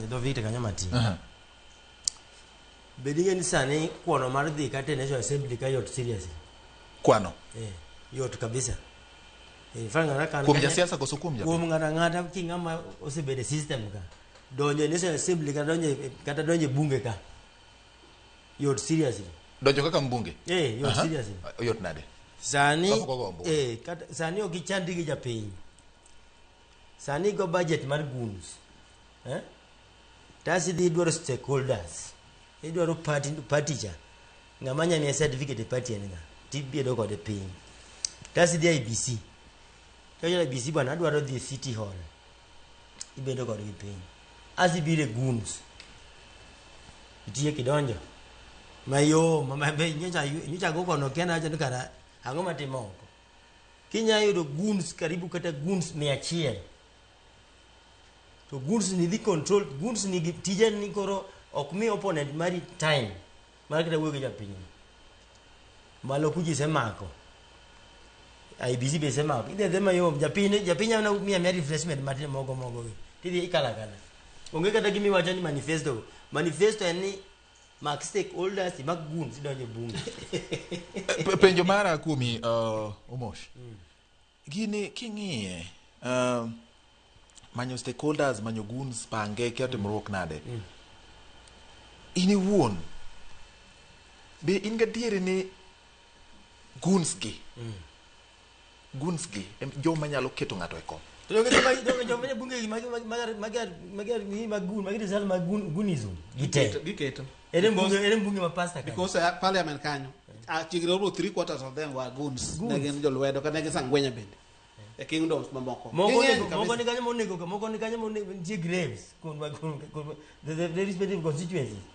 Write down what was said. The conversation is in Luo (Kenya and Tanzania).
e dho Victor kanyo matin. Aha. Bed ing'e ni sani kwano mar dhi kata e National Assembly ka yot seriously. Kwano. Eh, yot kabisa. In fact, ng'ata kan Kuom kanyo- jasiasa koso kuom japiny? Kuom ng'ata ng'ata ki ng'ama osebedo e system ka. Donjo e National Assembly kata donjo e- kata donjo e bunge ka. Yot seriously. Donjo kaka mbunge? Eh, yot Aha. seriously. Yot nade? Sani Kapok ogo ombulu. eh, kata, sani ok ichandi gi japiny. Sani go budget mar goons. Eh? Tas idhi idwaro stakeholders. Idwaro party, party cha. Ng'ama nya miye certificate e party en ng'a? Tibedo kode piny. Tas idhi IBC. To IBC bwana adwaro dhi e City Hall. Ibedo kodgi piny. As ibiro e goons. Itiye kidonjo. Mayom, ma be nyocha nyocha go kono kia nawacho ni kara ang'o matimo oko. Kinya yudo goons karibu kata goons 100. To goons ni dhi control goons ni gi tije ni koro ok mi opponent mari time mar kata wuoyo gi japiny. Malo kuji semako. IBC be semako. Idhi adhiya mayom japiny japiny ana miya miya refreshment matin mogo mogo gi. Tidhi ikala kala. Onge kata gima iwacho ni manifesto. Manifesto en ni mak stakeholders imak goons idonjo e bunge. Penjo mara kuomi Omosh. Gini king'iye manyo stakeholders, manyo goons, pange kia timruok nade. In iwuon be in gadieri ni goons gi goons gi em joma nyalo keto ng'ato e kom? To donge joma donge joma e bunge gi magi magi magi magi mag goon magi result mag goon goonism gite. Giketo. Ere mbunge ere mbunge ma pastor kanyo. Because parliament kanyo, chiegni almost three quarters of them were goons. Goons. Ne gin jolwedo kata ne gin sangwenya bende. E kingdoms mamoko. Moko Ging'eny nego moko kabisa. ni kanyo monego moko ni kanyo monego nitie graves kuom kuom the respective constituencies.